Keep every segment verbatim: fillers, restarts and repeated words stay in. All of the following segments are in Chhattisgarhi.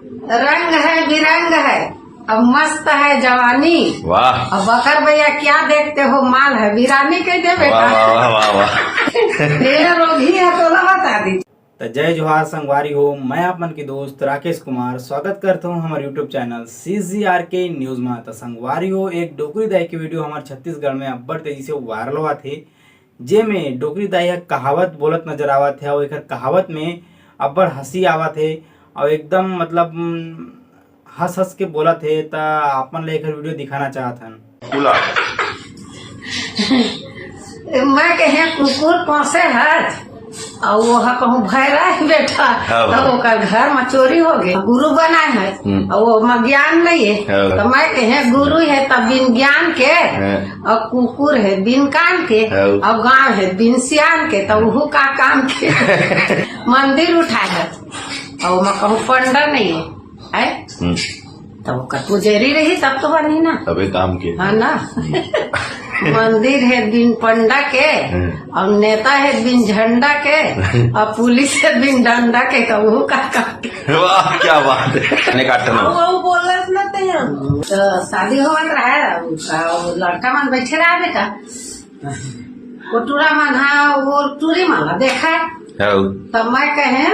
रंग है बिरंग है, अब मस्त है जवानी। वाह। अब बकर भैया क्या देखते हो, माल है बिरानी कह दे बेटा। वाह, वाह, वाह, वाह, वाह। ये रोगी है तो ला बता दी। त जय जोहार संगवारी हो, मैं आप मन के दोस्त राकेश कुमार स्वागत करता हूँ हमारे YouTube channel C G R K news में। त संगवारी हो, एक डोकरी दाई के वीडियो हमारे छत्तीसगढ़ में अब्बड़ तेजी से वायरल हुआ थे, जेमे डोकरी दाई ह कहावत बोलत नजर आवत हे अउ एकर कहावत में अब्बड़ हंसी आवत हे अउ एकदम मतलब, उम, हंस हंस के बोलत हे। त आप मन ला एकर वीडियो दिखाना चाहत हन। बोला। मैं कहे कुकुर पोसे हर, अउ वो ह कहूँ भैरा है बेटा, हाँ, तो हाँ। ओकर घर में चोरी हो गए, गुरु बनाए है, हम्म। अउ वो में ज्ञान नहीं है, हाँ। तो मैं कहे गुरु है तब बिन ज्ञान के, हाँ। अउ कुकुर है बिन कान के, हाँ। अउ गांव है बिन सियान के, तो वो का काम के? मंदिर उठाए है, अउ मैं कहूँ पंडा नहीं है, है? हम्म। तब ओकर पुजेरी रही, तब तो बनी ना। तबे काम के। हाँ ना। मंदिर है बिन पंडा के, हम्म। अउ नेता है बिन झंडा के, अउ पुलिस है बिन डंडा के, तो वो का काम के? वाह, क्या बात है। ने काटना। वो, वो बोलत ना ते हम। तो शादी होवत रहे, अउ लड़का मन बैठे रहे बेटा, कोटुरा मन हा, वो टूरी मन ला देखा। हाँ। तब मैं कहे,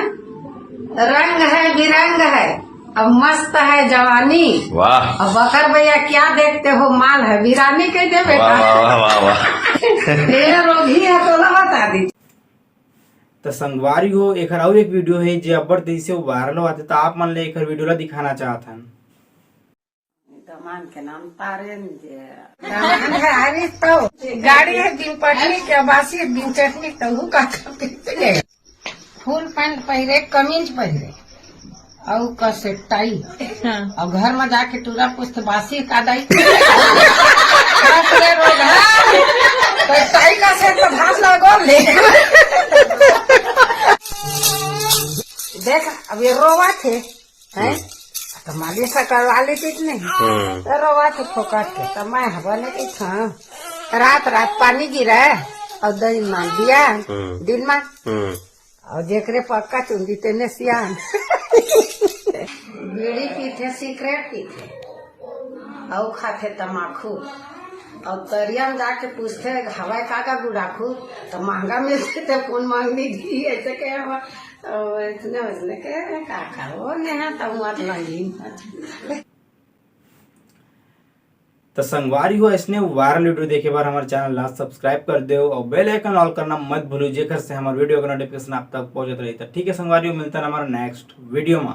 रंग है बिरंग है, अब मस्त है जवानी। वाह। अब बकर भैया क्या देखते हो, माल है बिरानी कह दे बेटा। वाह, वाह, वाह, वाह, वाह। ये रोगी है तो ला बता दी। त संगवारी हो, एकर अउ एक वीडियो है जे अब्बड़ तेजी से वायरल होवत हे, त आप मन ले एकर वीडियो ला दिखाना चाहत हन। दमान के नाम तारेन जे। दमान है हरी तो गाड़ी है बिन पटनी के, बासी है बिन चटनी, तो हु का काम के? फुल पैंट पहिरे, कमीज पहिरे, अउ कसे टाई। हाँ। अउ घर में जाके टूरा पूछते बासी का दाई। बाप रे रोग है। तो टाई का से तो भात लगो ले। देख, अब ये रोवा थे। हैं? हम्म। त मालिश करवा लेती कि नहीं? हम्म। त रोवा के फोकट के, त मैं हवा ने कही, हाँ। रात रात पानी गिरा, अउ दही मार दिया, हम्म। दिन में। हम्म। अउ जेकरे पक्का चुंदी तेने सियान। बीड़ी पीथे, सिगरेट पीथे, अउ खाथे तमाखू। अउ तरिया में जाके पूछथे, हवाई काका गुड़ाखू, त महंगा मिलथे, त कौन मांगनी दी, ऐसे कहे हम। अउ इसने, उसने के का का, वो नेहा त मत लगी। त संगवारी हो, इसने वायरल वीडियो देखे बर हमारे चैनल ला सब्सक्राइब कर देव अउ बेल आइकन ऑल करना मत भूलू, जेकर से हमारे वीडियो का नोटिफिकेशन आप तक पहुंचत रही। त ठीक है संगवारी हो, मिलता है हमारे नेक्स्ट वीडियो में।